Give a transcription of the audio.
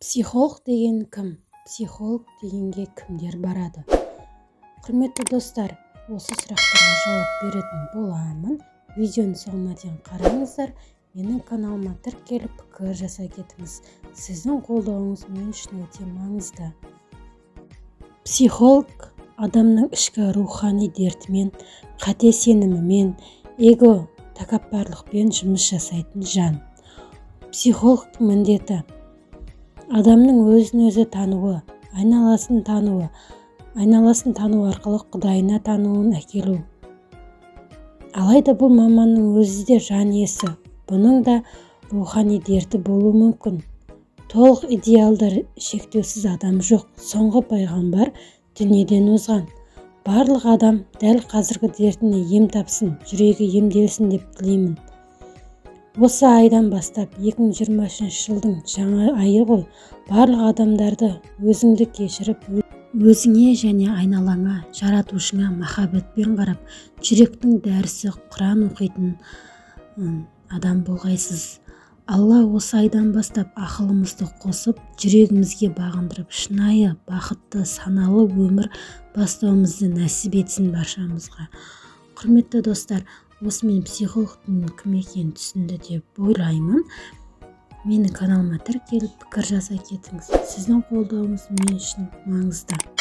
Психолог деген кім? Психолог дегенге кімдер барады? Құрметті достар, осы сұрақтарға жауап беретін боламын. Видеоның соңына дейін қараңыздар. Менің каналыма тіркеліп, пікір жаза кетіңіз. Сіздің қолдауыңыз мен үшін өте маңызды. Психолог адамның ішкі рухани дертімен, қате сенімімен, эго, тәкаппарлықпен жұмыс жасайтын жан. Психологтың міндеті – адамның өзін-өзі тануы, айналасын тануы, айналасын тану арқылы Құдайына тануын әкелу. Алайда бұл маманның өзі де жан иесі, бұның да рухани дерті болуы мүмкін. Толық, идеалды, шектеусіз адам жоқ. Соңғы пайғамбар дүниеден озған. Барлық адам дәл қазіргі дертіне ем тапсын, жүрегі емделсін деп тілеймін. Осы айдан бастап, 2023 жылдың жаңа айы ғой, барлық адамдарды, өзіңді кешіріп, өзіңе және айналаңа, Жаратушыңа махаббатпен қарап, жүректің дәрісі Құран оқитын адам болғайсыз. Алла осы айдан бастап ақылымызды қосып, жүрегімізге бағындырып, шынайы бақытты, саналы өмір бастауымызды нәсіп етсін баршамызға. Құрметті достар, осымен психологтың кім екенін түсінді деп ойлаймын. Менің каналыма тіркеліп, пікір жаза кетіңіз. Сіздің қолдауыңыз мен үшін маңызды.